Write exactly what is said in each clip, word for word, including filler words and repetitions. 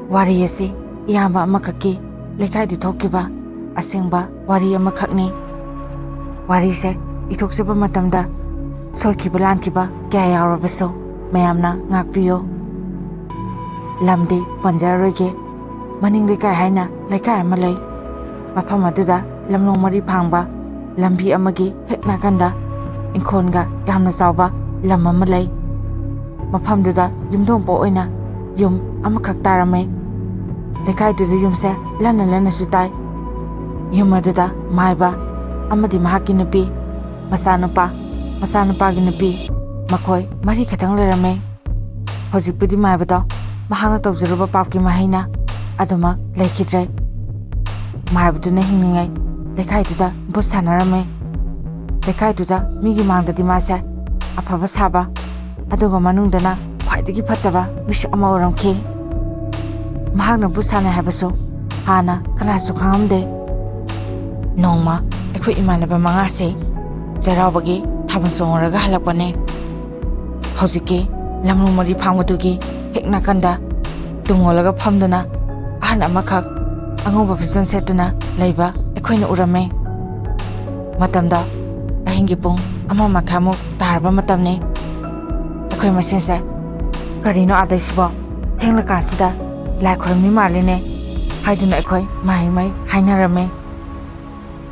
ꯋꯥꯔꯤ ꯑꯁꯤ ꯏꯌꯥꯝꯕ ꯑꯃꯈꯛꯀꯤ ꯂꯩꯀꯥꯏꯗ ꯊꯣꯛꯈꯤꯕ ꯑꯁꯦꯡꯕ ꯋꯥꯔꯤ ꯑꯃꯈꯛꯅꯤ꯫ ꯋꯥꯔꯤꯁꯦ ꯏꯊꯣꯛꯆꯕ ꯃꯇꯝꯗ ꯁꯣꯏꯈꯤꯕ ꯂꯥꯟꯈꯤꯕ ꯀꯌꯥ ꯌꯥꯎꯔꯕꯁꯨ ꯃꯌꯥꯝꯅ ꯉꯥꯛꯄꯤꯌꯨ꯫ ꯂꯝꯗꯤ ꯄꯟꯖꯔꯔꯣꯏꯒꯦ꯫ ꯃꯅꯤꯡ ꯂꯩꯀꯥꯏ ꯍꯥꯏꯅ ꯂꯩꯀꯥꯏ ꯑꯃ ꯂꯩ꯫ ꯃꯐꯝ ꯑꯗꯨꯗ ꯂꯝꯂꯣꯡ ꯃꯔꯤ ꯐꯥꯡꯕ ꯂꯝꯕꯤ ꯑꯃꯒꯤ ꯍꯦꯛ ꯅꯥꯀꯟꯗ ꯏꯪꯈꯣꯜꯒ ꯌꯥꯝꯅ ꯆꯥꯎꯕ ꯂꯝ ꯑꯃ ꯂꯩ꯫ ꯃꯐꯝꯗꯨꯗ ꯌꯨꯝꯊꯣꯡ ꯄꯣꯛ ꯑꯣꯏꯅ ꯌꯨꯝ ꯑꯃꯈꯛ ꯇꯥꯔꯝꯃꯤ꯫ ꯂꯩꯀꯥꯏꯗꯨꯗ ꯌꯨꯝꯁꯦ ꯂꯟꯅ ꯂꯟꯅꯁꯨ ꯇꯥꯏ꯫ ꯌꯨꯝ ꯑꯗꯨꯗ ꯃꯥꯏꯕ ꯑꯃꯗꯤ ꯃꯍꯥꯛꯀꯤ ꯅꯨꯄꯤ, ꯃꯆꯥꯅꯨꯄꯥ, ꯃꯆꯥꯅꯨꯄꯥꯒꯤ ꯅꯨꯄꯤ, ꯃꯈꯣꯏ ꯃꯔꯤ ꯈꯛꯇꯪ ꯂꯩꯔꯝꯃꯤ꯫ ꯍꯧꯖꯤꯛꯄꯨꯗꯤ ꯃꯥꯏꯕꯗꯣ ꯃꯍꯥꯛꯅ ꯇꯧꯖꯔꯨꯕ ꯄꯥꯞꯀꯤ ꯃꯍꯩꯅ ꯑꯗꯨꯃꯛ ꯂꯩꯈꯤꯗ꯭ꯔꯦ꯫ ꯃꯥꯏꯕꯗꯨꯅ ꯍꯤꯡꯂꯤꯉꯩ ꯂꯩꯀꯥꯏꯗꯨꯗ ꯚꯨꯠ ꯁꯥꯟꯅꯔꯝꯃꯤ꯫ ꯂꯩꯀꯥꯏꯗꯨꯗ ꯃꯤꯒꯤ ꯃꯥꯡꯗꯗꯤ ꯃꯥꯁꯦ ꯑꯐꯕ ꯁꯥꯕ, ꯑꯗꯨꯒ ꯃꯅꯨꯡꯗꯅ ꯈ꯭ꯋꯥꯏꯗꯒꯤ ꯐꯠꯇꯕ ꯃꯤꯁꯛ ꯑꯃ ꯑꯣꯏꯔꯝꯈꯤ꯫ ꯃꯍꯥꯛꯅ ꯚꯨꯠ ꯁꯥꯟꯅꯩ ꯍꯥꯏꯕꯁꯨ ꯍꯥꯟꯅ ꯀꯅꯥꯁꯨ ꯈꯪꯉꯝꯗꯦ꯫ ꯅꯣꯡꯃ ꯑꯩꯈꯣꯏ ꯏꯃꯥꯟꯅꯕ ꯃꯉꯥꯁꯦ ꯆꯩꯔꯥꯎꯕꯒꯤ ꯊꯥꯕꯜ ꯆꯣꯡꯉꯨꯔꯒ ꯍꯜꯂꯛꯄꯅꯦ꯫ ꯍꯧꯖꯤꯛꯀꯤ ꯂꯝꯂꯣꯡ ꯃꯔꯤ ꯐꯥꯡꯕꯗꯨꯒꯤ ꯍꯦꯛ ꯅꯥꯀꯟꯗ ꯇꯨꯡ ꯑꯣꯜꯂꯒ ꯐꯝꯗꯨꯅ ꯑꯍꯜ ꯑꯃꯈꯛ ꯑꯉꯧꯕ ꯐꯤꯖꯣꯜ ꯁꯦꯠꯇꯨꯅ ꯂꯩꯕ ꯑꯩꯈꯣꯏꯅ ꯎꯔꯝꯃꯦ꯫ ꯃꯇꯝꯗꯣ ꯑꯍꯤꯡꯒꯤ ꯄꯨꯡ ꯑꯃ ꯃꯈꯥꯏꯃꯨꯛ ꯇꯥꯔꯕ ꯃꯇꯝꯅꯤ꯫ ꯑꯩꯈꯣꯏ ꯃꯁꯦꯟꯁꯦ "ꯀꯔꯤꯅꯣ ꯑꯥꯗꯩꯁꯤꯕꯣ? ꯊꯦꯡꯂꯀꯥꯟꯁꯤꯗ ꯂꯥꯏ ꯈꯨꯔꯨꯝꯃꯤ ꯃꯥꯜꯂꯤꯅꯦ" ꯍꯥꯏꯗꯨꯅ ꯑꯩꯈꯣꯏ ꯃꯍꯩ ꯃꯍꯩ ꯍꯥꯏꯅꯔꯝꯃꯤ꯫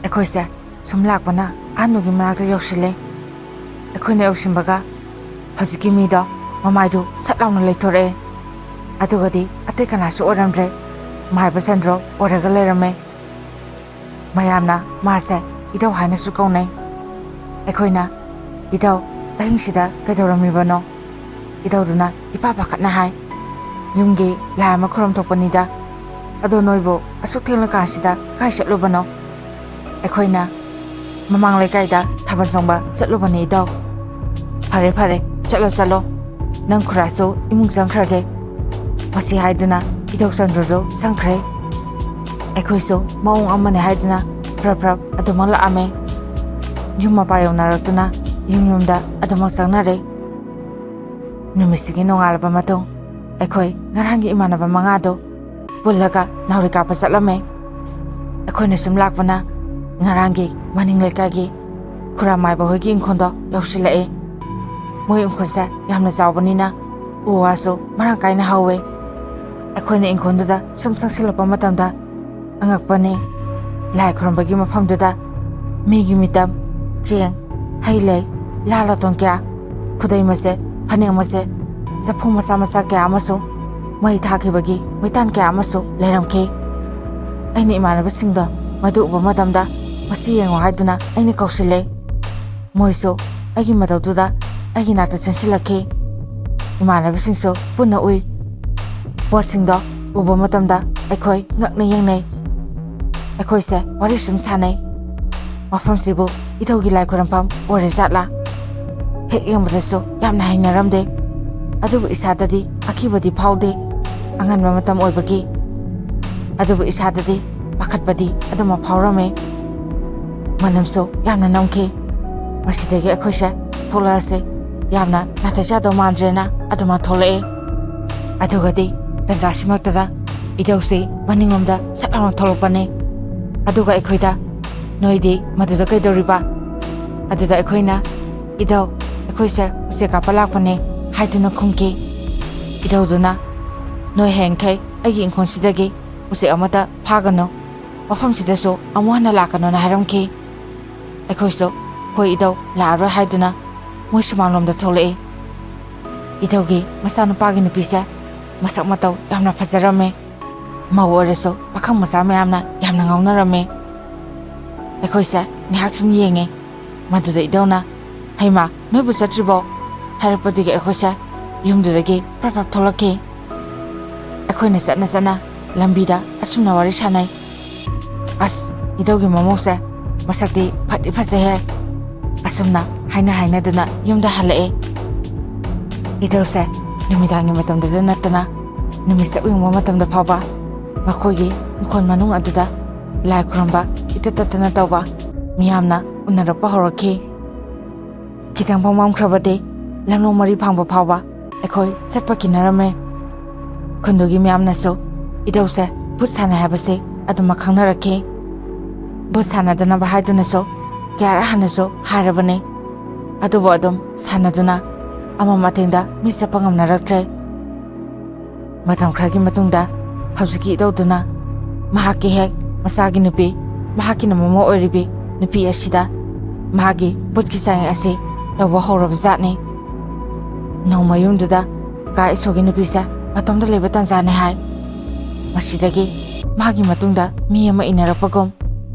ꯑꯩꯈꯣꯏꯁꯦ ꯁꯨꯝ ꯂꯥꯛꯄꯅ ꯑꯍꯟꯗꯨꯒꯤ ꯃꯅꯥꯛꯇ ꯌꯧꯁꯤꯜꯂꯦ꯫ ꯑꯩꯈꯣꯏꯅ ꯌꯧꯁꯤꯟꯕꯒ ꯍꯧꯖꯤꯛꯀꯤ ꯃꯤꯗꯣ ꯃꯃꯥꯏꯗꯨ ꯁꯠ ꯂꯥꯎꯅ ꯂꯩꯊꯣꯔꯛꯑꯦ꯫ ꯑꯗꯨꯒꯗꯤ ꯑꯇꯩ ꯀꯅꯥꯁꯨ ꯑꯣꯏꯔꯝꯗ꯭ꯔꯦ, ꯃꯥꯏꯕ ꯆꯟꯗ꯭ꯔꯣ ꯑꯣꯏꯔꯒ ꯂꯩꯔꯝꯃꯦ꯫ ꯃꯌꯥꯝꯅ ꯃꯥꯁꯦ ꯏꯙꯧ ꯍꯥꯏꯅꯁꯨ ꯀꯧꯅꯩ꯫ ꯑꯩꯈꯣꯏꯅ "ꯏꯙꯧ, ꯑꯍꯤꯡꯁꯤꯗ ꯀꯩꯗꯧꯔꯝꯃꯤꯕꯅꯣ?" ꯏꯙꯧꯗꯨꯅ ꯏꯄꯥ ꯄꯥꯈꯠꯅ ꯍꯥꯏ, "ꯌꯨꯝꯒꯤ ꯂꯥꯏ ꯑꯃ ꯈꯨꯔꯨꯝ ꯊꯣꯛꯄꯅꯤꯗ꯫ ꯑꯗꯣ ꯅꯣꯏꯕꯨ ꯑꯁꯨꯛ ꯊꯦꯡꯂꯀꯥꯟꯁꯤꯗ ꯀꯥꯏ ꯆꯠꯂꯨꯕꯅꯣ?" ꯑꯩꯈꯣꯏꯅ "ꯃꯃꯥꯡ ꯂꯩꯀꯥꯏꯗ ꯊꯥꯕꯜ ꯆꯣꯡꯕ ꯆꯠꯂꯨꯕꯅꯤ ꯏꯙꯧ"꯫ "ꯐꯔꯦ ꯐꯔꯦ, ꯆꯠꯂꯣ ꯆꯠꯂꯣ, ꯅꯪ ꯈꯨꯔꯥꯁꯨ ꯏꯃꯨꯡ ꯆꯪꯈ꯭ꯔꯒꯦ"꯫ ꯃꯁꯤ ꯍꯥꯏꯗꯨꯅ ꯏꯙꯧ ꯆꯟꯗ꯭ꯔꯗꯨ ꯆꯪꯈ꯭ꯔꯦ꯫ ꯑꯩꯈꯣꯏꯁꯨ ꯃꯑꯣꯡ ꯑꯃꯅꯤ ꯍꯥꯏꯗꯨꯅ ꯄ꯭ꯔꯞ ꯄ꯭ꯔꯞ ꯑꯗꯨꯃꯛ ꯂꯥꯛꯑꯝꯃꯦ꯫ ꯌꯨꯝ ꯃꯄꯥ ꯌꯧꯅꯔꯛꯇꯨꯅ ꯌꯨꯝ ꯌꯨꯝꯗ ꯑꯗꯨꯃꯛ ꯆꯪꯅꯔꯦ꯫ ꯅꯨꯃꯤꯠꯁꯤꯒꯤ ꯅꯣꯡꯉꯥꯜꯂꯕ ꯃꯇꯨꯡ ꯑꯩꯈꯣꯏ ꯉꯔꯥꯡꯒꯤ ꯏꯃꯥꯟꯅꯕ ꯃꯉꯥꯗꯣ ꯄꯨꯜꯂꯒ ꯅꯥꯎꯔꯤ ꯀꯥꯞꯄ ꯆꯠꯂꯝꯃꯦ꯫ ꯑꯩꯈꯣꯏꯅ ꯁꯨꯝ ꯂꯥꯛꯄꯅ ꯉꯔꯥꯡꯒꯤ ꯃꯅꯤꯡ ꯂꯩꯀꯥꯏꯒꯤ ꯈꯨꯔꯥꯃꯥꯏꯕ ꯍꯣꯏꯒꯤ ꯏꯪꯈꯣꯜꯗꯣ ꯌꯧꯁꯤꯜꯂꯛꯑꯦ꯫ ꯃꯣꯏ ꯏꯪꯈꯣꯜꯁꯦ ꯌꯥꯝꯅ ꯆꯥꯎꯕꯅꯤꯅ ꯎ ꯋꯥꯁꯨ ꯃꯔꯥꯡ ꯀꯥꯏꯅ ꯍꯧꯋꯦ꯫ ꯑꯩꯈꯣꯏꯅ ꯏꯪꯈꯣꯜꯗꯨꯗ ꯁꯨꯝ ꯆꯪꯁꯤꯜꯂꯛꯄ ꯃꯇꯝꯗ ꯑꯉꯛꯄꯅꯤ꯫ ꯂꯥꯏ ꯈꯨꯔꯨꯝꯕꯒꯤ ꯃꯐꯝꯗꯨꯗ ꯃꯤꯒꯤ ꯃꯤꯇꯝ, ꯆꯦꯡ, ꯍꯩ ꯂꯩ, ꯂꯥ ꯂꯥꯇꯣꯟ ꯀꯌꯥ, ꯈꯨꯗꯩ ꯃꯆꯦꯠ, ꯐꯅꯦꯛ ꯃꯆꯦꯠ, ꯆꯐꯨ ꯃꯆꯥ ꯃꯆꯥ ꯀꯌꯥ ꯑꯃꯁꯨ, ꯃꯩ ꯊꯥꯈꯤꯕꯒꯤ ꯃꯩꯇꯥꯟ ꯀꯌꯥ ꯑꯃꯁꯨ ꯂꯩꯔꯝꯈꯤ꯫ ꯑꯩꯅ ꯏꯃꯥꯟꯅꯕꯁꯤꯡꯗꯣ ꯃꯗꯨ ꯎꯕ ꯃꯇꯝꯗ "ꯃꯁꯤ ꯌꯦꯡꯉꯨ" ꯍꯥꯏꯗꯨꯅ ꯑꯩꯅ ꯀꯧꯁꯤꯜꯂꯦ꯫ ꯃꯣꯏꯁꯨ ꯑꯩꯒꯤ ꯃꯇꯧꯗꯨꯗ ꯑꯩꯒꯤ ꯅꯥꯛꯇ ꯆꯦꯟꯁꯤꯜꯂꯛꯈꯤ꯫ ꯏꯃꯥꯟꯅꯕꯁꯤꯡꯁꯨ ꯄꯨꯟꯅ ꯎꯏ꯫ ꯄꯣꯠꯁꯤꯡꯗꯣ ꯎꯕ ꯃꯇꯝꯗ ꯑꯩꯈꯣꯏ ꯉꯛꯅ ꯌꯦꯡꯅꯩ꯫ ꯑꯩꯈꯣꯏꯁꯦ ꯋꯥꯔꯤ ꯁꯨꯝ ꯁꯥꯟꯅꯩ꯫ ꯃꯐꯝꯁꯤꯕꯨ ꯏꯙꯧꯒꯤ ꯂꯥꯏ ꯈꯨꯔꯝꯐꯝ ꯑꯣꯏꯔꯖꯥꯠꯂꯥ? ꯍꯦꯛ ꯌꯦꯡꯕꯗꯁꯨ ꯌꯥꯝꯅ ꯍꯩꯅꯔꯝꯗꯦ꯫ ꯑꯗꯨꯕꯨ ꯏꯁꯥꯗꯗꯤ ꯑꯀꯤꯕꯗꯤ ꯐꯥꯎꯗꯦ, ꯑꯉꯟꯕ ꯃꯇꯝ ꯑꯣꯏꯕꯒꯤ꯫ ꯑꯗꯨꯕꯨ ꯏꯁꯥꯗꯗꯤ ꯄꯥꯈꯠꯄꯗꯤ ꯑꯗꯨꯃꯛ ꯐꯥꯎꯔꯝꯃꯦ꯫ ꯃꯅꯝꯁꯨ ꯌꯥꯝꯅ ꯅꯝꯈꯤ꯫ ꯃꯁꯤꯗꯒꯤ ꯑꯩꯈꯣꯏꯁꯦ ꯊꯣꯛꯂꯛꯑꯁꯦ, ꯌꯥꯝꯅ ꯅꯥꯇꯩ ꯆꯥꯗꯧ ꯃꯥꯟꯗ꯭ꯔꯦꯅ ꯑꯗꯨꯃꯛ ꯊꯣꯛꯂꯛꯑꯦ꯫ ꯑꯗꯨꯒꯗꯤ ꯇꯟꯖꯥꯁꯤꯃꯛꯇꯗ ꯏꯙꯧꯁꯤ ꯃꯅꯤꯡꯂꯣꯝꯗ ꯁꯠ ꯂꯥꯎꯅ ꯊꯣꯛꯂꯛꯄꯅꯤ꯫ ꯑꯗꯨꯒ ꯑꯩꯈꯣꯏꯗ "ꯅꯣꯏꯗꯤ ꯃꯗꯨꯗ ꯀꯩꯗꯧꯔꯤꯕ?" ꯑꯗꯨꯗ ꯑꯩꯈꯣꯏꯅ "ꯏꯙꯧ, ꯑꯩꯈꯣꯏꯁꯦ ꯎꯆꯦꯛ ꯀꯥꯞꯄ ꯂꯥꯛꯄꯅꯦ" ꯍꯥꯏꯗꯨꯅ ꯈꯨꯝꯈꯤ꯫ ꯏꯙꯧꯗꯨꯅ "ꯅꯣꯏ ꯍꯌꯦꯡꯈꯩ ꯑꯩꯒꯤ ꯏꯪꯈꯣꯜꯁꯤꯗꯒꯤ ꯎꯆꯦꯛ ꯑꯃꯠꯇ ꯐꯥꯒꯅꯨ, ꯃꯐꯝꯁꯤꯗꯁꯨ ꯑꯃꯨꯛ ꯍꯟꯅ ꯂꯥꯛꯀꯅꯨꯅ" ꯍꯥꯏꯔꯝꯈꯤ꯫ ꯑꯩꯈꯣꯏꯁꯨ "ꯍꯣꯏ ꯏꯙꯧ, ꯂꯥꯛꯑꯔꯣꯏ" ꯍꯥꯏꯗꯨꯅ ꯃꯣꯏ ꯁꯨꯃꯥꯡꯂꯣꯝꯗ ꯊꯣꯛꯂꯛꯏ꯫ ꯏꯙꯧꯒꯤ ꯃꯆꯥꯅꯨꯄꯥꯒꯤ ꯅꯨꯄꯤꯁꯦ ꯃꯁꯛ ꯃꯇꯧ ꯌꯥꯝꯅ ꯐꯖꯔꯝꯃꯦ꯫ ꯃꯧ ꯑꯣꯏꯔꯁꯨ ꯄꯥꯈꯪ ꯃꯆꯥ ꯃꯌꯥꯝꯅ ꯌꯥꯝꯅ ꯉꯥꯎꯅꯔꯝꯃꯦ꯫ ꯑꯩꯈꯣꯏꯁꯦ ꯉꯥꯏꯍꯥꯛ ꯁꯨꯝ ꯌꯦꯡꯉꯦ꯫ ꯃꯗꯨꯗ ꯏꯙꯧꯅ "ꯍꯩꯃꯥ, ꯅꯣꯏꯕꯨ ꯆꯠꯇ꯭ꯔꯤꯕꯣ?" ꯍꯥꯏꯔꯛꯄꯗꯒꯤ ꯑꯩꯈꯣꯏꯁꯦ ꯌꯨꯝꯗꯨꯗꯒꯤ ꯄ꯭ꯔꯞ ꯄ꯭ꯔꯞ ꯊꯣꯛꯂꯛꯈꯤ꯫ ꯑꯩꯈꯣꯏꯅ ꯆꯠꯅ ꯆꯠꯅ ꯂꯝꯕꯤꯗ ꯑꯁꯨꯝꯅ ꯋꯥꯔꯤ ꯁꯥꯟꯅꯩ꯫ "ꯑꯁ, ꯏꯙꯧꯒꯤ ꯃꯃꯧꯁꯦ ꯃꯁꯛꯇꯤ ꯐꯗꯤ ꯐꯖꯩꯍꯦ"꯫ ꯑꯁꯨꯝꯅ ꯍꯥꯏꯅ ꯍꯥꯏꯅꯗꯨꯅ ꯌꯨꯝꯗ ꯍꯜꯂꯛꯑꯦ꯫ ꯏꯙꯧꯁꯦ ꯅꯨꯃꯤꯗꯥꯡꯒꯤ ꯃꯇꯝꯗꯨꯗ ꯅꯠꯇꯅ ꯅꯨꯃꯤꯠ ꯆꯞ ꯌꯨꯡꯕ ꯃꯇꯝꯗ ꯐꯥꯎꯕ ꯃꯈꯣꯏꯒꯤ ꯏꯪꯈꯣꯜ ꯃꯅꯨꯡ ꯑꯗꯨꯗ ꯂꯥꯏ ꯈꯨꯔꯨꯝꯕ ꯏꯇꯠ ꯇꯠꯇꯅ ꯇꯧꯕ ꯃꯤꯌꯥꯝꯅ ꯎꯅꯔꯛꯄ ꯍꯧꯔꯛꯈꯤ꯫ ꯈꯤꯇꯪ ꯐꯥꯎ ꯃꯝꯈ꯭ꯔꯕꯗꯤ ꯂꯝꯂꯣꯡ ꯃꯔꯤ ꯐꯥꯡꯕ ꯐꯥꯎꯕ ꯑꯩꯈꯣꯏ ꯆꯠꯄ ꯀꯤꯅꯔꯝꯃꯦ꯫ ꯈꯨꯟꯗꯨꯒꯤ ꯃꯤꯌꯥꯝꯅꯁꯨ ꯏꯙꯧꯁꯦ ꯚꯨꯠ ꯁꯥꯟꯅꯩ ꯍꯥꯏꯕꯁꯦ ꯑꯗꯨꯃꯛ ꯈꯪꯅꯔꯛꯈꯤ꯫ ꯚꯨꯠ ꯁꯥꯟꯅꯗꯅꯕ ꯍꯥꯏꯗꯨꯅꯁꯨ ꯀꯌꯥꯔꯛ ꯍꯟꯅꯁꯨ ꯍꯥꯏꯔꯕꯅꯤ꯫ ꯑꯗꯨꯕꯨ ꯑꯗꯨꯝ ꯁꯥꯟꯅꯗꯨꯅ ꯑꯃꯝ ꯑꯊꯦꯡꯗ ꯃꯤ ꯆꯠꯄ ꯉꯝꯅꯔꯛꯇ꯭ꯔꯦ꯫ ꯃꯇꯝ ꯈꯔꯒꯤ ꯃꯇꯨꯡꯗ ꯍꯧꯖꯤꯛꯀꯤ ꯏꯙꯧꯗꯨꯅ ꯃꯍꯥꯛꯀꯤ ꯍꯦꯛ ꯃꯆꯥꯒꯤ ꯅꯨꯄꯤ, ꯃꯍꯥꯛꯀꯤꯅ ꯃꯃꯧ ꯑꯣꯏꯔꯤꯕꯤ ꯅꯨꯄꯤ ꯑꯁꯤꯗ ꯃꯥꯒꯤ ꯚꯨꯠꯀꯤ ꯆꯥꯡꯌꯦꯡ ꯑꯁꯤ ꯇꯧꯕ ꯍꯧꯔꯕꯖꯥꯠꯅꯤ꯫ ꯅꯣꯡꯃ ꯌꯨꯝꯗꯨꯗ ꯀꯥ ꯏꯁꯣꯒꯤ ꯅꯨꯄꯤꯁꯦ ꯃꯇꯣꯝꯇ ꯂꯩꯕ ꯇꯥꯟꯖꯥꯅꯤ ꯍꯥꯏ꯫ ꯃꯁꯤꯗꯒꯤ ꯃꯥꯒꯤ ꯃꯇꯨꯡꯗ ꯃꯤ ꯑꯃ ꯏꯟꯅꯔꯛꯄꯒꯨꯝ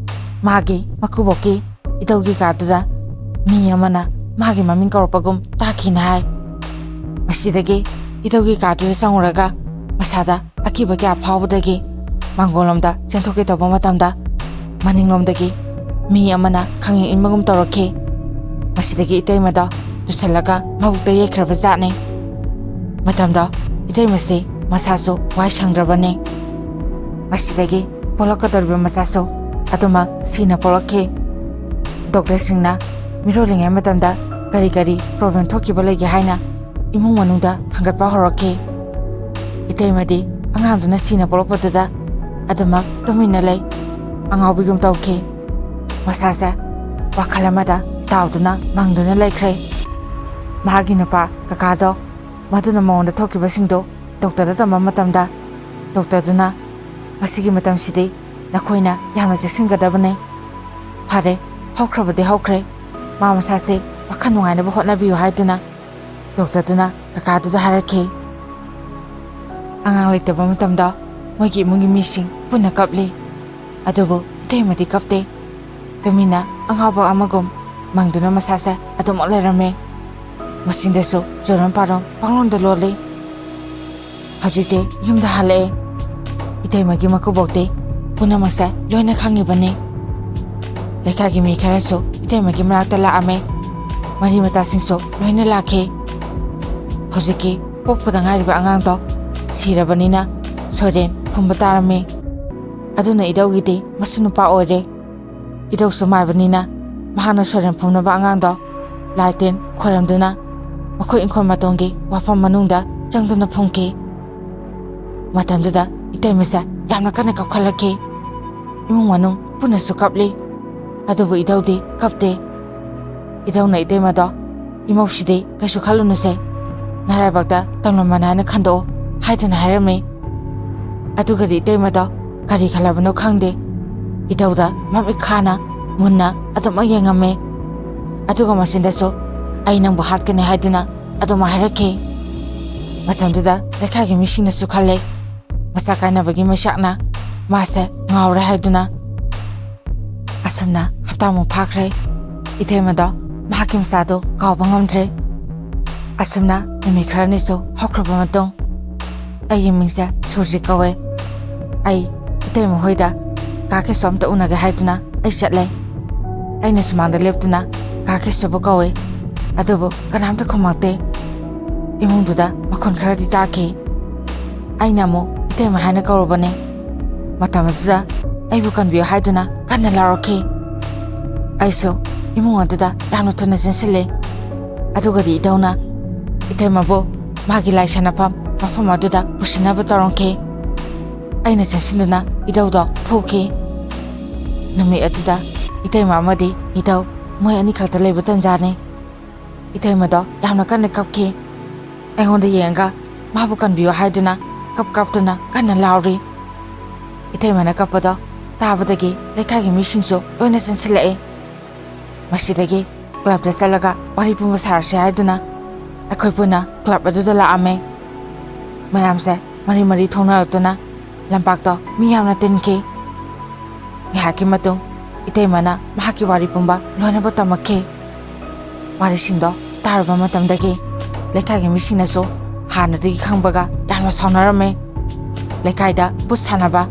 ꯃꯥꯒꯤ ꯃꯀꯨꯕꯣꯛꯀꯤ ꯏꯙꯧꯒꯤ ꯀꯥꯗꯨꯗ ꯃꯤ ꯑꯃꯅ ꯃꯥꯒꯤ ꯃꯃꯤꯡ ꯀꯧꯔꯛꯄꯒꯨꯝ ꯇꯥꯈꯤꯅ ꯍꯥꯏ꯫ ꯃꯁꯤꯗꯒꯤ ꯏꯙꯧꯒꯤ ꯀꯥꯗꯨꯗ ꯆꯪꯉꯨꯔꯒ ꯃꯁꯥꯗ ꯑꯀꯤꯕ ꯀꯌꯥ ꯐꯥꯎꯕꯗꯒꯤ ꯃꯥꯡꯒꯣꯜꯂꯣꯝꯗ ꯆꯦꯟꯊꯣꯛꯀꯦ ꯇꯧꯕ ꯃꯇꯝꯗ ꯃꯅꯤꯡꯂꯣꯝꯗꯒꯤ ꯃꯤ ꯑꯃꯅ ꯈꯪꯏꯪ ꯏꯪꯕꯒꯨꯝ ꯇꯧꯔꯛꯈꯤ꯫ ꯃꯁꯤꯗꯒꯤ ꯏꯇꯩꯃꯗꯣ ꯇꯨꯁꯜꯂꯒ ꯃꯕꯨꯛꯇ ꯌꯩꯈ꯭ꯔꯕ ꯖꯥꯠꯅꯤ꯫ ꯃꯇꯝꯗꯣ ꯏꯇꯩꯃꯁꯤ ꯃꯁꯥꯁꯨ ꯋꯥꯏ ꯁꯪꯗ꯭ꯔꯕꯅꯤ꯫ ꯃꯁꯤꯗꯒꯤ ꯄꯣꯛꯂꯛꯀꯗꯧꯔꯤꯕ ꯃꯆꯥꯁꯨ ꯑꯗꯨꯃꯛ ꯁꯤꯅ ꯄꯣꯛꯂꯛꯈꯤ꯫ ꯗꯣꯛꯇꯔꯁꯤꯡꯅ ꯃꯤꯔꯣꯜꯂꯤꯉꯩ ꯃꯇꯝꯗ ꯀꯔꯤ ꯀꯔꯤ ꯄ꯭ꯔꯣꯕ꯭ꯂꯦꯝ ꯊꯣꯛꯈꯤꯕ ꯂꯩꯒꯦ ꯍꯥꯏꯅ ꯏꯃꯨꯡ ꯃꯅꯨꯡꯗ ꯍꯪꯒꯠꯄ ꯍꯧꯔꯛꯈꯤ꯫ ꯏꯇꯩꯃꯗꯤ ꯑꯉꯥꯡꯗꯨꯅ ꯁꯤꯅ ꯄꯣꯛꯂꯛꯄꯗꯨꯗ ꯑꯗꯨꯃꯛ ꯇꯨꯃꯤꯟꯅ ꯂꯩ꯫ ꯑꯉꯥꯎꯕꯤꯒꯨꯝ ꯇꯧꯈꯤ꯫ ꯃꯁꯥꯁꯦ ꯋꯥꯈꯜ ꯑꯃꯗ ꯇꯥꯎꯗꯨꯅ ꯃꯪꯗꯨꯅ ꯂꯩꯈ꯭ꯔꯦ꯫ ꯃꯍꯥꯛꯀꯤ ꯅꯨꯄꯥ ꯀꯀꯥꯗꯣ ꯃꯗꯨꯅ ꯃꯉꯣꯟꯗ ꯊꯣꯛꯈꯤꯕꯁꯤꯡꯗꯣ ꯗꯣꯛꯇꯔꯗ ꯇꯝꯕ ꯃꯇꯝꯗ ꯗꯣꯛꯇꯔꯗꯨꯅ ꯃꯁꯤꯒꯤ ꯃꯇꯝꯁꯤꯗꯤ ꯅꯈꯣꯏꯅ ꯌꯥꯝꯅ ꯆꯦꯛꯁꯤꯟꯒꯗꯕꯅꯤ꯫ ꯐꯔꯦ, ꯍꯧꯈ꯭ꯔꯕꯗꯤ ꯍꯧꯈ꯭ꯔꯦ꯫ ꯃꯥ ꯃꯁꯥꯁꯦ ꯋꯥꯈꯜ ꯅꯨꯡꯉꯥꯏꯅꯕ ꯍꯣꯠꯅꯕꯤꯌꯨ ꯍꯥꯏꯗꯨꯅ ꯗꯣꯛꯇꯔꯗꯨꯅ ꯀꯀꯥꯗꯨꯗ ꯍꯥꯏꯔꯛꯈꯤ꯫ ꯑꯉꯥꯡ ꯂꯩꯇꯕ ꯃꯇꯝꯗ ꯃꯣꯏꯒꯤ ꯏꯃꯨꯡꯒꯤ ꯃꯤꯁꯤꯡ ꯄꯨꯟꯅ ꯀꯞꯂꯤ꯫ ꯑꯗꯨꯕꯨ ꯏꯇꯩꯃꯗꯤ ꯀꯞꯇꯦ꯫ ꯇꯨꯃꯤꯟꯅ ꯑꯉꯥꯎꯕ ꯑꯃꯒꯨꯝ ꯃꯪꯗꯨꯅ ꯃꯁꯥꯁꯦ ꯑꯗꯨꯃꯛ ꯂꯩꯔꯝꯃꯦ꯫ ꯃꯆꯤꯟꯗꯁꯨ ꯆꯨꯔꯝ ꯄꯥꯔꯣꯝ ꯄꯪꯂꯣꯟꯗ ꯂꯣꯜꯂꯤ꯫ ꯍꯧꯖꯤꯛꯇꯤ ꯌꯨꯝꯗ ꯍꯜꯂꯛꯑꯦ꯫ ꯏꯇꯩꯃꯒꯤ ꯃꯀꯨꯕꯣꯛꯇꯤ ꯄꯨꯝꯅꯃꯛꯁꯦ ꯂꯣꯏꯅ ꯈꯪꯉꯤꯕꯅꯤ꯫ ꯂꯩꯀꯥꯏꯒꯤ ꯃꯤ ꯈꯔꯁꯨ ꯏꯇꯩꯃꯒꯤ ꯃꯅꯥꯛꯇ ꯂꯥꯛꯑꯝꯃꯦ꯫ ꯃꯔꯤ ꯃꯇꯥꯁꯤꯡꯁꯨ ꯂꯣꯏꯅ ꯂꯥꯛꯈꯤ꯫ ꯍꯧꯖꯤꯛꯀꯤ ꯄꯣꯛꯄꯗ ꯉꯥꯏꯔꯤꯕ ꯑꯉꯥꯡꯗꯣ ꯁꯤꯔꯕꯅꯤꯅ ꯁꯣꯏꯔꯦꯟ ꯐꯨꯝꯕ ꯇꯥꯔꯝꯃꯤ꯫ ꯑꯗꯨꯅ ꯏꯙꯧꯒꯤꯗꯤ ꯃꯁꯨ ꯅꯨꯄꯥ ꯑꯣꯏꯔꯦ꯫ ꯏꯙꯧꯁꯨ ꯃꯥꯏꯕꯅꯤꯅ ꯃꯍꯥꯛꯅ ꯁꯣꯏꯔꯦꯟ ꯐꯨꯝꯅꯕ ꯑꯉꯥꯡꯗꯣ ꯂꯥꯏ ꯇꯤꯟ ꯈꯣꯏꯔꯝꯗꯨꯅ ꯃꯈꯣꯏ ꯏꯪꯈꯣꯜ ꯃꯇꯣꯟꯒꯤ ꯋꯥꯐꯝ ꯃꯅꯨꯡꯗ ꯆꯪꯗꯨꯅ ꯐꯨꯝꯈꯤ꯫ ꯃꯇꯝꯗꯨꯗ ꯏꯇꯩꯃꯁꯦ ꯌꯥꯝꯅ ꯀꯟꯅ ꯀꯞꯈꯠꯂꯛꯈꯤ꯫ ꯏꯃꯨꯡ ꯃꯅꯨꯡ ꯄꯨꯟꯅꯁꯨ ꯀꯞꯂꯤ꯫ ꯑꯗꯨꯕꯨ ꯏꯙꯧꯗꯤ ꯀꯞꯇꯦ꯫ ꯏꯙꯧꯅ ꯏꯇꯩꯃꯗꯣ, "ꯏꯃꯧꯁꯤꯗꯤ ꯀꯩꯁꯨ ꯈꯜꯂꯨꯅꯨꯁꯦ, ꯅꯔꯥꯏꯕꯛꯇ ꯇꯝꯂꯝꯕꯅꯦ ꯍꯥꯏꯅ ꯈꯟꯗꯣꯛꯑꯣ" ꯍꯥꯏꯗꯨꯅ ꯍꯥꯏꯔꯝꯃꯤ꯫ ꯑꯗꯨꯒꯗꯤ ꯏꯇꯩꯃꯗꯣ ꯀꯔꯤ ꯈꯜꯂꯕꯅꯣ ꯈꯪꯗꯦ, ꯏꯙꯧꯗ ꯃꯃꯤꯠ ꯈꯥꯅ ꯃꯨꯟꯅ ꯑꯗꯨꯃꯛ ꯌꯦꯡꯉꯝꯃꯤ꯫ ꯑꯗꯨꯒ ꯃꯆꯤꯟꯗꯁꯨ, "ꯑꯩ ꯅꯪꯕꯨ ꯍꯥꯠꯀꯅꯤ" ꯍꯥꯏꯗꯨꯅ ꯑꯗꯨꯃꯛ ꯍꯥꯏꯔꯛꯈꯤ꯫ ꯃꯇꯝꯗꯨꯗ ꯂꯩꯀꯥꯏꯒꯤ ꯃꯤꯁꯤꯡꯅꯁꯨ ꯈꯜꯂꯦ, ꯃꯆꯥ ꯀꯥꯏꯅꯕꯒꯤ ꯃꯩꯁꯥꯛꯅ ꯃꯥꯁꯦ ꯉꯥꯎꯔꯦ ꯍꯥꯏꯗꯨꯅ꯫ ꯑꯁꯨꯝꯅ ꯍꯞꯇꯥꯃꯨꯛ ꯐꯥꯈ꯭ꯔꯦ꯫ ꯏꯇꯩꯃꯗꯣ ꯃꯍꯥꯛꯀꯤ ꯃꯆꯥꯗꯣ ꯀꯥꯎꯕ ꯉꯝꯗ꯭ꯔꯦ꯫ ꯑꯁꯨꯝꯅ ꯅꯨꯃꯤꯠ ꯈꯔꯅꯤꯁꯨ ꯍꯧꯈ꯭ꯔꯕ ꯃꯇꯨꯡ, ꯑꯩꯒꯤ ꯃꯤꯡꯁꯦ ꯁꯨꯔꯖꯤꯠ ꯀꯧꯋꯦ꯫ ꯑꯩ ꯏꯇꯩꯃ ꯍꯣꯏꯗ ꯀꯥ ꯀꯦꯁꯣ ꯑꯝꯇ ꯎꯅꯒꯦ ꯍꯥꯏꯗꯨꯅ ꯑꯩ ꯆꯠꯂꯦ꯫ ꯑꯩꯅ ꯁꯨꯃꯥꯡꯗ ꯂꯦꯞꯇꯨꯅ ꯀꯥ ꯀꯦꯁꯣꯕꯨ ꯀꯧꯋꯦ, ꯑꯗꯨꯕꯨ ꯀꯅꯥꯝꯇ ꯈꯨꯝꯃꯛꯇꯦ꯫ ꯏꯃꯨꯡꯗꯨꯗ ꯃꯈꯣꯟ ꯈꯔꯗꯤ ꯇꯥꯈꯤ꯫ ꯑꯩꯅ ꯑꯃꯨꯛ ꯏꯇꯩꯃ ꯍꯥꯏꯅ ꯀꯧꯔꯨꯕꯅꯦ꯫ ꯃꯇꯝ ꯑꯗꯨꯗ ꯑꯩꯕꯨ ꯀꯟꯕꯤꯌꯨ ꯍꯥꯏꯗꯨꯅ ꯀꯟꯅ ꯂꯥꯎꯔꯛꯈꯤ꯫ ꯑꯩꯁꯨ ꯏꯃꯨꯡ ꯑꯗꯨꯗ ꯌꯥꯝꯅ ꯊꯨꯅ ꯆꯦꯟꯁꯤꯜꯂꯦ꯫ ꯑꯗꯨꯒꯗꯤ ꯏꯙꯧꯅ ꯏꯇꯩꯃꯕꯨ ꯃꯥꯒꯤ ꯂꯥꯏ ꯁꯥꯟꯅꯐꯝ ꯃꯐꯝ ꯑꯗꯨꯗ ꯄꯨꯁꯤꯟꯅꯕ ꯇꯧꯔꯝꯈꯤ꯫ ꯑꯩꯅ ꯆꯦꯟꯁꯤꯟꯗꯨꯅ ꯏꯙꯧꯗꯣ ꯐꯨꯈꯤ꯫ ꯅꯨꯃꯤꯠ ꯑꯗꯨꯗ ꯏꯇꯩꯃ ꯑꯃꯗꯤ ꯏꯙꯧ ꯃꯣꯏ ꯑꯅꯤꯈꯛꯇ ꯂꯩꯕ ꯇꯟꯖꯥꯅꯤ꯫ ꯏꯇꯩꯃꯗꯣ ꯌꯥꯝꯅ ꯀꯟꯅ ꯀꯞꯈꯤ꯫ ꯑꯩꯉꯣꯟꯗ ꯌꯦꯡꯉꯒ ꯃꯥꯕꯨ ꯀꯟꯕꯤꯌꯨ ꯍꯥꯏꯗꯨꯅ ꯀꯞ ꯀꯞꯇꯨꯅ ꯀꯟꯅ ꯂꯥꯎꯔꯤ꯫ ꯏꯇꯩꯃꯅ ꯀꯞꯄꯗꯣ ꯇꯥꯕꯗꯒꯤ ꯂꯩꯀꯥꯏꯒꯤ ꯃꯤꯁꯤꯡꯁꯨ ꯂꯣꯏꯅ ꯆꯦꯟꯁꯤꯜꯂꯛꯑꯦ꯫ ꯃꯁꯤꯗꯒꯤ ꯀ꯭ꯂꯕꯇ ꯆꯠꯂꯒ ꯋꯥꯔꯤ ꯄꯨꯝꯕ ꯁꯥꯔꯁꯤ ꯍꯥꯏꯗꯨꯅ ꯑꯩꯈꯣꯏ ꯄꯨꯟꯅ ꯀ꯭ꯂꯕ ꯑꯗꯨꯗ ꯂꯥꯛꯑꯝꯃꯦ꯫ ꯃꯌꯥꯝꯁꯦ ꯃꯔꯤ ꯃꯔꯤ ꯊꯣꯛꯅꯔꯛꯇꯨꯅ ꯂꯝꯄꯥꯛꯇꯣ ꯃꯤ ꯌꯥꯝꯅ ꯇꯤꯟꯈꯤ꯫ ꯉꯥꯏꯍꯥꯛꯀꯤ ꯃꯇꯨꯡ ꯏꯇꯩꯃꯅ ꯃꯍꯥꯛꯀꯤ ꯋꯥꯔꯤ ꯄꯨꯝꯕ ꯂꯣꯏꯅꯃꯛ ꯇꯝꯃꯛꯈꯤ꯫ ꯋꯥꯔꯤꯁꯤꯡꯗꯣ ꯇꯥꯔꯨꯕ ꯃꯇꯝꯗꯒꯤ ꯂꯩꯀꯥꯏꯒꯤ ꯃꯤꯁꯤꯡꯅꯁꯨ ꯍꯥꯟꯅꯗꯒꯤ ꯈꯪꯕꯒ ꯌꯥꯝꯅ ꯁꯥꯎꯅꯔꯝꯃꯦ꯫ ꯂꯩꯀꯥꯏꯗ ꯚꯨꯠ ꯁꯥꯟꯅꯕ,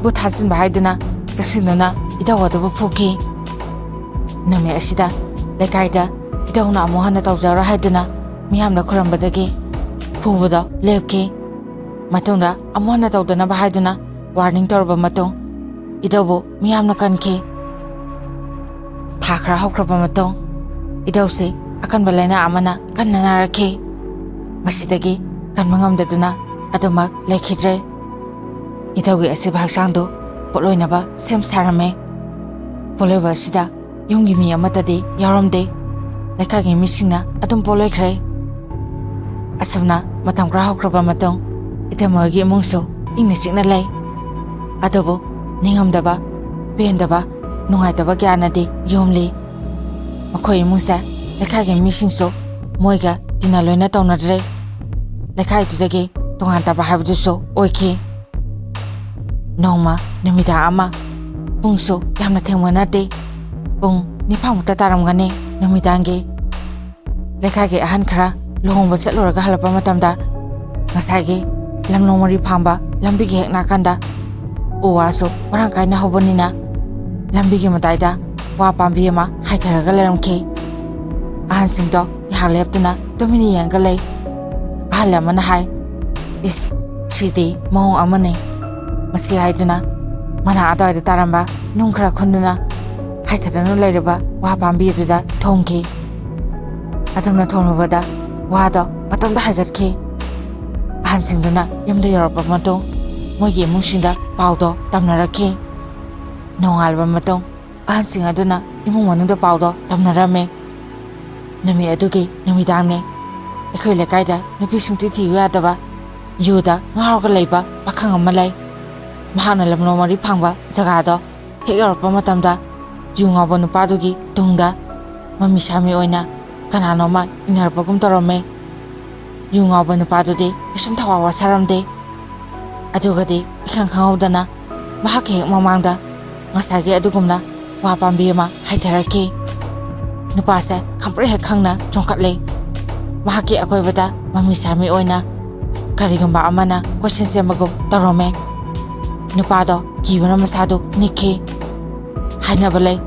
ꯚꯨꯠ ꯊꯥꯖꯤꯟꯕ ꯍꯥꯏꯗꯨꯅ ꯆꯪꯁꯤꯟꯗꯨꯅ ꯏꯙꯧ ꯑꯗꯨꯕꯨ ꯐꯨꯈꯤ꯫ ꯅꯨꯃꯤꯠ ꯑꯁꯤꯗ ꯂꯩꯀꯥꯏꯗ ꯏꯙꯧꯅ ꯑꯃꯨꯛ ꯍꯟꯅ ꯇꯧꯖꯔꯣꯏ ꯍꯥꯏꯗꯨꯅ ꯃꯤꯌꯥꯝꯅ ꯈꯨꯔꯝꯕꯗꯒꯤ ꯐꯨꯕꯗꯣ ꯂꯦꯞꯈꯤ꯫ ꯃꯇꯨꯡꯗ ꯑꯃꯨꯛ ꯍꯟꯅ ꯇꯧꯗꯅꯕ ꯍꯥꯏꯗꯨꯅ ꯋꯥꯔꯅꯤꯡ ꯇꯧꯔꯕ ꯃꯇꯨꯡ ꯏꯙꯧꯕꯨ ꯃꯤꯌꯥꯝꯅ ꯀꯟꯈꯤ꯫ ꯊꯥ ꯈꯔ ꯍꯧꯈ꯭ꯔꯕ ꯃꯇꯨꯡ ꯏꯙꯧꯁꯤ ꯑꯀꯟꯕ ꯂꯥꯏꯅꯥ ꯑꯃꯅ ꯀꯟꯅ ꯅꯥꯔꯛꯈꯤ꯫ ꯃꯁꯤꯗꯒꯤ ꯀꯟꯕ ꯉꯝꯗꯗꯨꯅ ꯑꯗꯨꯃꯛ ꯂꯩꯈꯤꯗ꯭ꯔꯦ꯫ ꯏꯙꯧꯒꯤ ꯑꯁꯤꯕ ꯍꯛꯆꯥꯡꯗꯨ ꯄꯣꯠꯂꯣꯏꯅꯕ ꯁꯦꯝ ꯁꯥꯔꯝꯃꯦ꯫ ꯄꯣꯠꯂꯣꯏꯕ ꯑꯁꯤꯗ ꯌꯨꯝꯒꯤ ꯃꯤ ꯑꯃꯠꯇꯗꯤ ꯌꯥꯎꯔꯝꯗꯦ꯫ ꯂꯩꯀꯥꯏꯒꯤ ꯃꯤꯁꯤꯡꯅ ꯑꯗꯨꯝ ꯄꯣꯠꯂꯣꯏꯈ꯭ꯔꯦ꯫ ꯑꯁꯨꯝꯅ ꯃꯇꯝ ꯈꯔ ꯍꯧꯈ꯭ꯔꯕ ꯃꯇꯨꯡ, ꯏꯇꯩꯃ ꯍꯣꯏꯒꯤ ꯏꯃꯨꯡꯁꯨ ꯏꯪꯅ ꯆꯤꯛꯅ ꯂꯩ꯫ ꯑꯗꯨꯕꯨ ꯅꯤꯡꯉꯝꯗꯕ, ꯄꯦꯟꯗꯕ, ꯅꯨꯡꯉꯥꯏꯇꯕ ꯀꯌꯥꯅꯗꯤ ꯌꯣꯝꯂꯤ꯫ ꯃꯈꯣꯏ ꯏꯃꯨꯡꯁꯦ ꯂꯩꯀꯥꯏꯒꯤ ꯃꯤꯁꯤꯡꯁꯨ ꯃꯣꯏꯒ ꯇꯤꯟꯅ ꯂꯣꯏꯅ ꯇꯧꯅꯗ꯭ꯔꯦ꯫ ꯂꯩꯀꯥꯏꯗꯨꯗꯒꯤ ꯇꯣꯉꯥꯟ ꯇꯥꯕ ꯍꯥꯏꯕꯗꯨꯁꯨ ꯑꯣꯏꯈꯤ꯫ ꯅꯣꯡꯃ ꯅꯨꯃꯤꯗꯥꯡ ꯑꯃ, ꯄꯨꯡꯁꯨ ꯌꯥꯝꯅ ꯊꯦꯡꯕ ꯅꯠꯇꯦ, ꯄꯨꯡ ꯅꯤꯄꯥꯟꯃꯨꯛꯇ ꯇꯥꯔꯝꯒꯅꯤ ꯅꯨꯃꯤꯗꯥꯡꯒꯤ꯫ ꯂꯩꯀꯥꯏꯒꯤ ꯑꯍꯟ ꯈꯔ ꯂꯨꯍꯣꯡꯕ ꯆꯠꯂꯨꯔꯒ ꯍꯜꯂꯛꯄ ꯃꯇꯝꯗ, ꯉꯁꯥꯏꯒꯤ ꯂꯝꯂꯣꯡ ꯃꯔꯤ ꯐꯥꯡꯕ ꯂꯝꯕꯤꯒꯤ ꯍꯦꯛ ꯅꯥꯀꯟꯗ ꯎ ꯋꯥꯁꯨ ꯃꯔꯥꯡ ꯀꯥꯏꯅ ꯍꯧꯕꯅꯤꯅ, ꯂꯝꯕꯤꯒꯤ ꯃꯇꯥꯏꯗ ꯋꯥ ꯄꯥꯝꯕꯤ ꯑꯃ ꯍꯥꯏꯊꯔꯒ ꯂꯩꯔꯝꯈꯤ꯫ ꯑꯍꯟꯁꯤꯡꯗꯣ ꯉꯥꯏꯍꯥꯛ ꯂꯦꯞꯇꯨꯅ ꯇꯨꯃꯤꯟꯅ ꯌꯦꯡꯉꯒ ꯂꯩ꯫ ꯑꯍꯜ ꯑꯃꯅ ꯍꯥꯏ, "ꯏꯁ, ꯁꯤꯗꯤ ꯃꯑꯣꯡ ꯑꯃꯅꯤ꯫ ꯃꯁꯤ" ꯍꯥꯏꯗꯨꯅ ꯃꯅꯥ ꯑꯗꯨꯋꯥꯏꯗ ꯇꯥꯔꯝꯕ ꯅꯨꯡ ꯈꯔ ꯈꯨꯟꯗꯨꯅ ꯍꯥꯏꯊꯗꯨꯅ ꯂꯩꯔꯕ ꯋꯥ ꯄꯥꯝꯕꯤ ꯑꯗꯨꯗ ꯊꯣꯝꯈꯤ꯫ ꯑꯗꯨꯝꯅ ꯊꯣꯝꯂꯨꯕꯗ ꯋꯥꯗꯣ ꯃꯇꯣꯝꯇ ꯍꯥꯏꯒꯠꯈꯤ꯫ ꯑꯍꯟꯁꯤꯡꯗꯨꯅ ꯌꯨꯝꯗ ꯌꯧꯔꯛꯄ ꯃꯇꯨꯡ, ꯃꯣꯏꯒꯤ ꯏꯃꯨꯡꯁꯤꯡꯗ ꯄꯥꯎꯗꯣ ꯇꯝꯅꯔꯛꯈꯤ꯫ ꯅꯣꯡꯉꯥꯜꯂꯕ ꯃꯇꯨꯡ, ꯑꯍꯟꯁꯤꯡ ꯑꯗꯨꯅ ꯏꯃꯨꯡ ꯃꯅꯨꯡꯗ ꯄꯥꯎꯗꯣ ꯇꯝꯅꯔꯝꯃꯤ꯫ ꯅꯨꯃꯤꯠ ꯑꯗꯨꯒꯤ ꯅꯨꯃꯤꯗꯥꯡꯅꯤ꯫ ꯑꯩꯈꯣꯏ ꯂꯩꯀꯥꯏꯗ ꯅꯨꯄꯤ ꯁꯨꯡꯊꯤ ꯊꯤꯌꯨ ꯌꯥꯗꯕ, ꯌꯨꯗ ꯉꯥꯎꯔꯒ ꯂꯩꯕ ꯄꯥꯈꯪ ꯑꯃ ꯂꯩ꯫ ꯃꯍꯥꯛꯅ ꯂꯝꯂꯣꯡ ꯃꯔꯤ ꯐꯥꯡꯕ ꯖꯒꯥꯗꯣ ꯍꯦꯛ ꯌꯧꯔꯛꯄ ꯃꯇꯝꯗ, ꯌꯨ ꯉꯥꯎꯕ ꯅꯨꯄꯥꯗꯨꯒꯤ ꯇꯨꯡꯗ ꯃꯃꯤ ꯁꯥꯃꯤ ꯑꯣꯏꯅ ꯀꯅꯥꯅꯣꯝꯃ ꯏꯟꯅꯔꯛꯄꯒꯨꯝ ꯇꯧꯔꯝꯃꯤ꯫ ꯌꯨ ꯉꯥꯎꯕ ꯅꯨꯄꯥꯗꯨꯗꯤ ꯀꯩꯁꯨꯝ ꯊꯋꯥ ꯋꯥꯁꯔꯝꯗꯦ꯫ ꯑꯗꯨꯒꯗꯤ ꯏꯈꯪ ꯈꯪꯍꯧꯗꯅ ꯃꯍꯥꯛꯀꯤ ꯍꯦꯛ ꯃꯃꯥꯡꯗ ꯉꯁꯥꯏꯒꯤ ꯑꯗꯨꯒꯨꯝꯅ ꯋꯥ ꯄꯥꯝꯕꯤ ꯑꯃ ꯍꯥꯏꯊꯔꯛꯈꯤ꯫ ꯅꯨꯄꯥꯁꯦ ꯈꯪꯄ꯭ꯔꯦꯛ ꯍꯦꯛ ꯈꯪꯅ ꯆꯣꯡꯈꯠꯂꯦ꯫ ꯃꯍꯥꯛꯀꯤ ꯑꯀꯣꯏꯕꯗ ꯃꯃꯤ ꯁꯥꯃꯤ ꯑꯣꯏꯅ ꯀꯔꯤꯒꯨꯝꯕ ꯑꯃꯅ ꯀꯣꯏꯁꯦꯝ ꯁꯦꯝꯕꯒꯨꯝ ꯇꯧꯔꯝꯃꯦ꯫ ꯅꯨꯄꯥꯗꯣ ꯀꯤꯕꯅ ꯃꯁꯥꯗꯨ ꯅꯤꯛꯈꯤ꯫ ꯍꯥꯏꯅꯕ ꯂꯩ,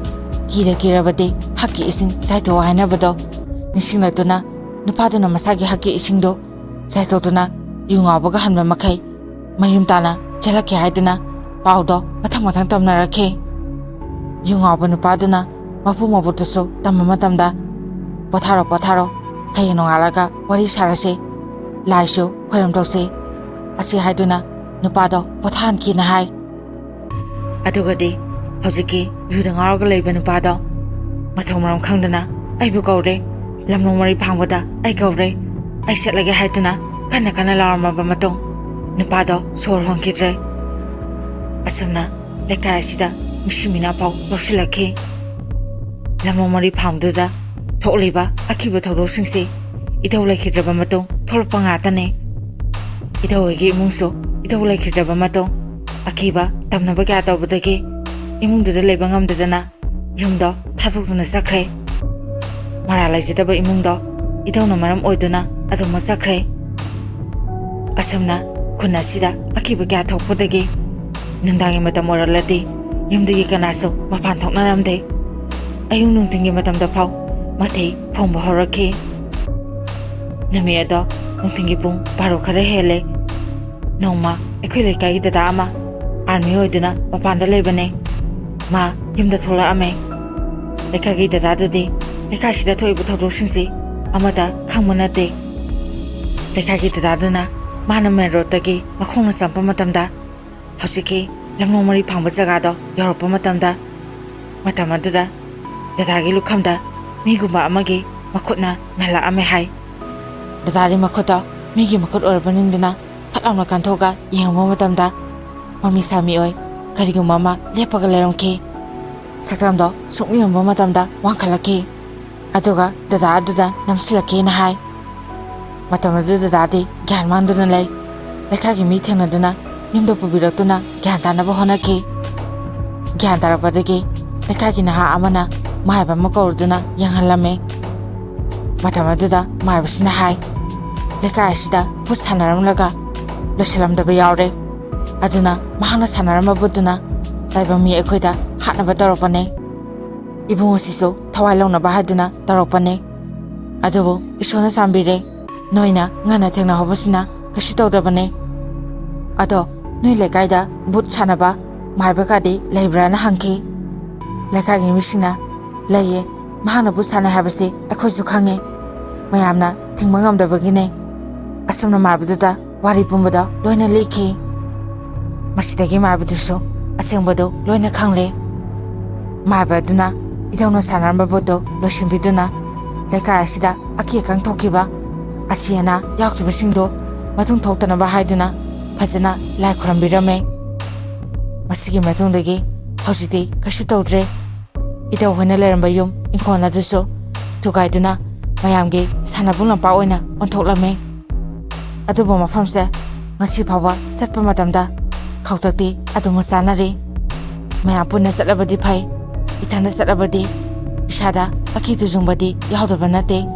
"ꯀꯤꯗ ꯀꯤꯔꯕꯗꯤ ꯍꯛꯀꯤ ꯏꯁꯤꯡ ꯆꯥꯏꯊꯣꯛꯑꯣ" ꯍꯥꯏꯅꯕꯗꯣ ꯅꯤꯡꯁꯤꯡꯂꯛꯇꯨꯅ, ꯅꯨꯄꯥꯗꯨꯅ ꯃꯁꯥꯒꯤ ꯍꯛꯀꯤ ꯏꯁꯤꯡꯗꯣ ꯆꯥꯏꯊꯣꯛꯇꯨꯅ, ꯌꯨ ꯉꯥꯎꯕꯒ ꯍꯟꯕ ꯃꯈꯩ ꯃꯌꯨꯝ ꯇꯥꯅ ꯆꯦꯜꯂꯛꯀꯦ ꯍꯥꯏꯗꯨꯅ ꯄꯥꯎꯗꯣ ꯃꯊꯪ ꯃꯊꯪ ꯇꯝꯅꯔꯛꯈꯤ꯫ ꯌꯨ ꯉꯥꯎꯕ ꯅꯨꯄꯥꯗꯨꯅ ꯃꯄꯨ ꯃꯕꯣꯛꯇꯁꯨ ꯇꯝꯕ ꯃꯇꯝꯗ, "ꯄꯣꯊꯥꯔꯣ, ꯄꯣꯊꯥꯔꯣ, ꯍꯌꯦꯡ ꯅꯣꯡꯉꯥꯜꯂꯒ ꯋꯥꯔꯤ ꯁꯥꯔꯁꯤ, ꯂꯥꯏꯁꯨ ꯈꯣꯏꯔꯝ ꯇꯧꯁꯤ" ꯑꯁꯤ ꯍꯥꯏꯗꯨꯅ ꯅꯨꯄꯥꯗꯣ ꯄꯣꯊꯥꯍꯟꯈꯤꯅ ꯍꯥꯏ꯫ ꯑꯗꯨꯒꯗꯤ ꯍꯧꯖꯤꯛꯀꯤ ꯌꯨꯗ ꯉꯥꯎꯔꯒ ꯂꯩꯕ ꯅꯨꯄꯥꯗꯣ ꯃꯊꯣꯡ ꯃꯔꯝ ꯈꯪꯗꯅ ꯑꯩꯕꯨ ꯀꯧꯔꯦ, ꯂꯝꯂꯣꯡ ꯃꯔꯤ ꯐꯥꯡꯕꯗ ꯑꯩ ꯀꯧꯔꯦ, ꯑꯩ ꯆꯠꯂꯒꯦ ꯍꯥꯏꯗꯨꯅ ꯀꯟꯅ ꯀꯟꯅ ꯂꯥꯎꯔꯝꯃꯕ ꯃꯇꯨꯡ ꯅꯨꯄꯥꯗꯣ ꯁꯣꯔ ꯍꯣꯟꯈꯤꯗ꯭ꯔꯦ꯫ ꯑꯁꯨꯝꯅ ꯂꯩꯀꯥꯏ ꯑꯁꯤꯗ ꯃꯤꯁꯤ ꯃꯤꯅꯥ ꯐꯥꯎ ꯂꯧꯁꯤꯜꯂꯛꯈꯤ꯫ ꯂꯝꯂꯣꯡ ꯃꯔꯤ ꯐꯥꯡꯕꯗꯨꯗ ꯊꯣꯛꯂꯤꯕ ꯑꯀꯤꯕ ꯊꯧꯗꯣꯛꯁꯤꯡꯁꯤ ꯏꯙꯧ ꯂꯩꯈꯤꯗ꯭ꯔꯕ ꯃꯇꯨꯡ ꯊꯣꯛꯂꯛꯄ ꯉꯥꯛꯇꯅꯤ꯫ ꯏꯙꯧ ꯍꯣꯏꯒꯤ ꯏꯃꯨꯡꯁꯨ ꯏꯙꯧ ꯂꯩꯈꯤꯗ꯭ꯔꯕ ꯃꯇꯨꯡ ꯑꯀꯤꯕ ꯇꯝꯅꯕ ꯀꯌꯥ ꯇꯧꯕꯗꯒꯤ ꯏꯃꯨꯡꯗꯨꯗ ꯂꯩꯕ ꯉꯝꯗꯗꯅ ꯌꯨꯝꯗꯣ ꯊꯥꯗꯣꯛꯇꯨꯅ ꯆꯠꯈ꯭ꯔꯦ꯫ ꯃꯔꯥꯜ ꯂꯩꯖꯗꯕ ꯏꯃꯨꯡꯗꯣ ꯏꯙꯧꯅ ꯃꯔꯝ ꯑꯣꯏꯗꯨꯅ ꯑꯗꯨꯃꯛ ꯆꯠꯈ꯭ꯔꯦ꯫ ꯑꯁꯨꯝꯅ ꯈꯨꯟ ꯑꯁꯤꯗ ꯑꯀꯤꯕ ꯀꯌꯥ ꯊꯣꯛꯄꯗꯒꯤ ꯅꯨꯡꯗꯥꯡꯒꯤ ꯃꯇꯝ ꯑꯣꯏꯔꯛꯂꯗꯤ ꯌꯨꯝꯗꯒꯤ ꯀꯅꯥꯁꯨ ꯃꯄꯥꯟ ꯊꯣꯛꯅꯔꯝꯗꯦ꯫ ꯑꯌꯨꯛ ꯅꯨꯡꯊꯤꯟꯒꯤ ꯃꯇꯝꯗ ꯐꯥꯎ ꯃꯊꯤ ꯐꯣꯡꯕ ꯍꯧꯔꯛꯈꯤ꯫ ꯅꯨꯃꯤꯠ ꯑꯗꯣ ꯅꯨꯡꯊꯤꯟꯒꯤ ꯄꯨꯡ ꯕꯥꯔꯣ ꯈꯔ ꯍꯦꯜꯂꯦ꯫ ꯅꯣꯡꯃ ꯑꯩꯈꯣꯏ ꯂꯩꯀꯥꯏꯒꯤ ꯗꯗꯥ ꯑꯃ ꯑꯥꯔꯃꯤ ꯑꯣꯏꯗꯨꯅ ꯃꯄꯥꯟꯗ ꯂꯩꯕꯅꯦ꯫ ꯃꯥ ꯌꯨꯝꯗ ꯊꯣꯛꯂꯛꯑꯝꯃꯦ꯫ ꯂꯩꯀꯥꯏꯒꯤ ꯗꯗꯥꯗꯨꯗꯤ ꯂꯩꯀꯥꯏꯁꯤꯗ ꯊꯣꯛꯏꯕ ꯊꯧꯗꯣꯛꯁꯤꯡꯁꯤ ꯑꯃꯠꯇ ꯈꯪꯕ ꯅꯠꯇꯦ꯫ ꯂꯩꯀꯥꯏꯒꯤ ꯗꯗꯥꯗꯨꯅ ꯃꯥꯅ ꯃꯦꯟ ꯔꯣꯗꯇꯒꯤ ꯃꯈꯣꯡꯅ ꯆꯪꯄ ꯃꯇꯝꯗ ꯍꯧꯖꯤꯛꯀꯤ ꯂꯝꯂꯣꯡ ꯃꯔꯤ ꯐꯥꯡꯕ ꯖꯒꯥꯗꯣ ꯌꯧꯔꯛꯄ ꯃꯇꯝꯗ, ꯃꯇꯝ ꯑꯗꯨꯗ ꯗꯗꯥꯒꯤ ꯂꯨꯈꯝꯗ ꯃꯤꯒꯨꯝꯕ ꯑꯃꯒꯤ ꯃꯈꯨꯠꯅ ꯅꯜꯂꯛꯑꯝꯃꯦ ꯍꯥꯏ꯫ ꯗꯗꯥꯗꯤ ꯃꯈꯨꯠꯇꯣ ꯃꯤꯒꯤ ꯃꯈꯨꯠ ꯑꯣꯏꯔꯕ ꯅꯤꯡꯗꯨꯅ ꯐꯠ ꯂꯥꯎꯅ ꯀꯟꯊꯣꯛꯑꯒ ꯌꯦꯡꯕ ꯃꯇꯝꯗ ꯃꯃꯤ ꯁꯥꯃꯤ ꯑꯣꯏ ꯀꯔꯤꯒꯨꯝꯕ ꯑꯃ ꯂꯦꯞꯄꯒ ꯂꯩꯔꯝꯈꯤ꯫ ꯁꯛꯇꯝꯗꯣ ꯁꯨꯛ ꯌꯦꯡꯕ ꯃꯇꯝꯗ ꯋꯥꯡꯈꯠꯂꯛꯈꯤ꯫ ꯑꯗꯨꯒ ꯗꯗꯥ ꯑꯗꯨꯗ ꯅꯝꯁꯤꯜꯂꯛꯈꯤꯅ ꯍꯥꯏ꯫ ꯃꯇꯝ ꯑꯗꯨꯗ ꯗꯗꯥꯗꯤ ꯒ꯭ꯌꯥꯟ ꯃꯥꯡꯗꯨꯅ ꯂꯩ꯫ ꯂꯩꯀꯥꯏꯒꯤ ꯃꯤ ꯊꯦꯡꯅꯗꯨꯅ ꯌꯨꯝꯗ ꯄꯨꯕꯤꯔꯛꯇꯨꯅ ꯒ꯭ꯌꯥꯟ ꯇꯥꯅꯕ ꯍꯣꯠꯅꯈꯤ꯫ ꯒ꯭ꯌꯥꯟ ꯇꯥꯔꯛꯄꯗꯒꯤ ꯂꯩꯀꯥꯏꯒꯤ ꯅꯍꯥ ꯑꯃꯅ ꯃꯥꯏꯕ ꯑꯃ ꯀꯧꯔꯨꯗꯨꯅ ꯌꯦꯡꯍꯜꯂꯝꯃꯤ꯫ ꯃꯇꯝ ꯑꯗꯨꯗ ꯃꯥꯏꯕꯁꯤꯅ ꯍꯥꯏ, "ꯂꯩꯀꯥꯏ ꯑꯁꯤꯗ ꯚꯨꯠ ꯁꯥꯟꯅꯔꯝꯂꯒ ꯂꯣꯏꯁꯤꯜꯂꯝꯗꯕ ꯌꯥꯎꯔꯦ꯫ ꯑꯗꯨꯅ ꯃꯍꯥꯛꯅ ꯁꯥꯟꯅꯔꯝꯕ ꯚꯨꯠꯇꯨꯅ ꯇꯥꯏꯕꯪ ꯃꯤ ꯑꯩꯈꯣꯏꯗ ꯍꯥꯠꯅꯕ ꯇꯧꯔꯛꯄꯅꯦ꯫ ꯏꯕꯨꯡ ꯑꯁꯤꯁꯨ ꯊꯋꯥꯏ ꯂꯧꯅꯕ ꯍꯥꯏꯗꯨꯅ ꯇꯧꯔꯛꯄꯅꯦ꯫ ꯑꯗꯨꯕꯨ ꯏꯁꯣꯔꯅ ꯆꯥꯟꯕꯤꯔꯦ, ꯅꯣꯏꯅ ꯉꯟꯅ ꯊꯦꯡꯅꯍꯧꯕꯁꯤꯅ ꯀꯩꯁꯨ ꯇꯧꯗꯕꯅꯦ꯫ ꯑꯗꯣ ꯅꯣꯏ ꯂꯩꯀꯥꯏꯗ ꯚꯨꯠ ꯁꯥꯟꯅꯕ ꯃꯥꯏꯕ ꯀꯥꯗꯤ ꯂꯩꯕ꯭ꯔꯥꯅ?" ꯍꯪꯈꯤ꯫ ꯂꯩꯀꯥꯏꯒꯤ ꯃꯤꯁꯤꯡꯅ, "ꯂꯩꯌꯦ, ꯃꯍꯥꯛꯅ ꯚꯨꯠ ꯁꯥꯟꯅꯩ ꯍꯥꯏꯕꯁꯤ ꯑꯩꯈꯣꯏꯁꯨ ꯈꯪꯉꯦ, ꯃꯌꯥꯝꯅ ꯊꯤꯡꯕ ꯉꯝꯗꯕꯒꯤꯅꯦ"꯫ ꯑꯁꯨꯝꯅ ꯃꯥꯏꯕꯗꯨꯗ ꯋꯥꯔꯤ ꯄꯨꯝꯕꯗꯣ ꯂꯣꯏꯅ ꯂꯤꯈꯤ꯫ ꯃꯁꯤꯗꯒꯤ ꯃꯥꯏꯕꯗꯨꯁꯨ ꯑꯁꯦꯡꯕꯗꯨ ꯂꯣꯏꯅ ꯈꯪꯂꯦ꯫ ꯃꯥꯏꯕ ꯑꯗꯨꯅ ꯏꯙꯧꯅ ꯁꯥꯟꯅꯔꯝꯕ ꯄꯣꯠꯇꯨ ꯂꯣꯏꯁꯤꯟꯕꯤꯗꯨꯅ ꯂꯩꯀꯥꯏ ꯑꯁꯤꯗ ꯑꯀꯤ ꯑꯈꯪ ꯊꯣꯛꯈꯤꯕ ꯑꯁꯤ ꯑꯅꯥ ꯌꯥꯎꯈꯤꯕꯁꯤꯡꯗꯣ ꯃꯇꯨꯡ ꯊꯣꯛꯇꯅꯕ ꯍꯥꯏꯗꯨꯅ ꯐꯖꯅ ꯂꯥꯏ ꯈꯨꯔꯝꯕꯤꯔꯝꯃꯦ꯫ ꯃꯁꯤꯒꯤ ꯃꯇꯨꯡꯗꯒꯤ ꯍꯧꯖꯤꯛꯇꯤ ꯀꯩꯁꯨ ꯇꯧꯗ꯭ꯔꯦ꯫ ꯏꯙꯧ ꯍꯣꯏꯅ ꯂꯩꯔꯝꯕ ꯌꯨꯝ ꯏꯪꯈꯣꯜ ꯑꯗꯨꯁꯨ ꯊꯨꯒꯥꯏꯗꯨꯅ ꯃꯌꯥꯝꯒꯤ ꯁꯥꯟꯅꯕꯨꯡ ꯂꯝꯄꯥꯛ ꯑꯣꯏꯅ ꯑꯣꯟꯊꯣꯛꯂꯝꯃꯤ꯫ ꯑꯗꯨꯕꯨ ꯃꯐꯝꯁꯦ ꯉꯁꯤ ꯐꯥꯎꯕ ꯆꯠꯄ ꯃꯇꯝꯗ ꯈꯧꯇꯛꯇꯤ ꯑꯗꯨꯃꯛ ꯆꯥꯅꯔꯤ꯫ ꯃꯌꯥꯝ ꯄꯨꯟꯅ ꯆꯠꯂꯕꯗꯤ ꯐꯩ, ꯏꯊꯟꯗ ꯆꯠꯂꯕꯗꯤ ꯏꯁꯥꯗ ꯑꯀꯤ ꯇꯨꯖꯨꯡꯕꯗꯤ ꯌꯥꯎꯗꯕ ꯅꯠꯇꯦ꯫